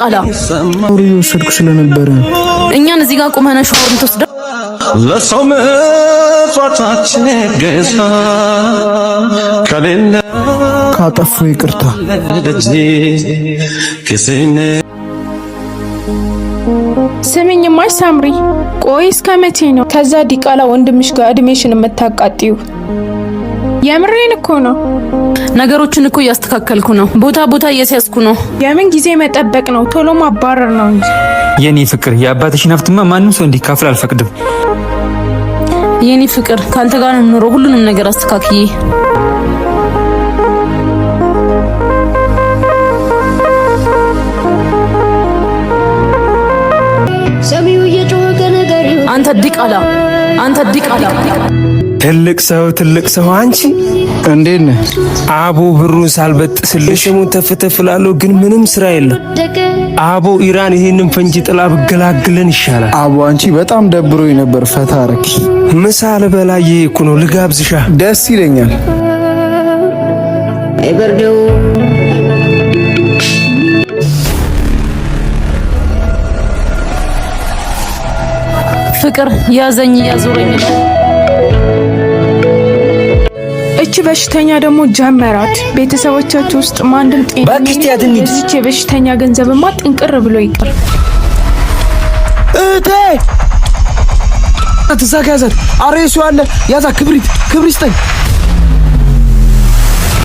ዲቃላ። ሻወር እየወሰድኩ ስለነበረ። እኛን እዚህ ጋር ቁመህ ነው ሻወር የምትወስደው? ለሰው ምጽዋታችን ገዛ ከሌለ ካጠፉ ይቅርታ። ደጅ ኪስን። ስሚኝማ ሳምሪ፣ ቆይ እስከ መቼ ነው ከዛ ዲቃላ ወንድምሽ ጋር እድሜሽን የምታቃጥዩ? የምሬን እኮ ነው። ነገሮችን እኮ እያስተካከልኩ ነው። ቦታ ቦታ እያስያዝኩ ነው። የምን ጊዜ መጠበቅ ነው? ቶሎ ማባረር ነው እንጂ። የኔ ፍቅር፣ የአባትሽን ሀብትማ ማንም ሰው እንዲካፍል አልፈቅድም። የኔ ፍቅር፣ ከአንተ ጋር ነው የምኖረው። ሁሉንም ነገር አስተካክዬ። አንተ ዲቃላ፣ አንተ ዲቃላ። ትልቅ ሰው፣ ትልቅ ሰው አንቺ። እንዴት ነህ? አቦ ብሩን ሳልበጥስልሽ ስሙን ተፍተፍ እላለሁ፣ ግን ምንም ስራ የለም። አቦ ኢራን ይህንን ፈንጂ ጥላ ብገላግለን ይሻላል። አቦ አንቺ፣ በጣም ደብሮኝ ነበር። ፈታ አረክ። ምሳ ልበላ እየሄድኩ ነው፣ ልጋብዝሻ። ደስ ይለኛል። ፍቅር ያዘኝ እያዞረኝ ነው። እቺ በሽተኛ ደግሞ ጀመራት። ቤተሰቦቻችሁ ውስጥ ማንም ጤና እባክሽ ትያት እንሂድ። የዚች የበሽተኛ ገንዘብማ ጥንቅር ብሎ ይቅር። እህቴ፣ እዛ ጋ ያዛት። አሬሱ አለ፣ ያዛት። ክብሪት፣ ክብሪት ስጠኝ።